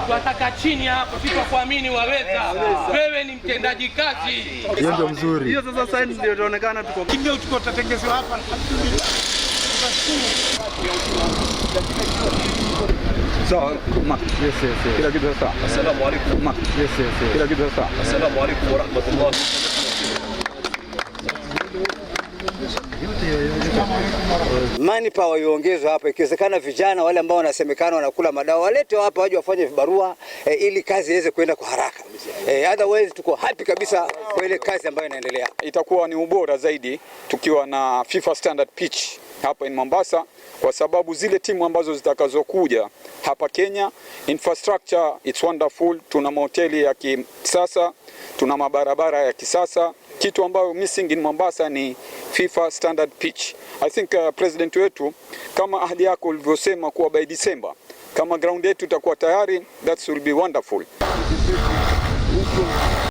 Twataka chini hapo, si kuamini waweza. Wewe ni mtendaji kazi. Hiyo ndio mzuri. Hiyo sasa sign ndio itaonekana tuko Ndio tuko tutatengezewa hapa. Sawa. Yes. Kila kitu sawa. Assalamu alaikum. Yes. Kila kitu sawa. Assalamu alaikum warahmatullahi. Manpower iongezwe hapa, ikiwezekana vijana wale ambao wanasemekana wanakula madawa waletwe hapa waje wafanye vibarua ili kazi iweze kwenda kwa haraka. Otherwise tuko happy kabisa kwa ile kazi ambayo inaendelea. Itakuwa ni ubora zaidi tukiwa na FIFA standard pitch hapa in Mombasa, kwa sababu zile timu ambazo zitakazokuja hapa Kenya, infrastructure it's wonderful. Tuna mahoteli ya kisasa, tuna mabarabara ya kisasa. Kitu ambayo missing in Mombasa ni FIFA standard pitch. I think president wetu, kama ahadi yako ulivyosema kuwa by December kama ground yetu itakuwa tayari, that will be wonderful.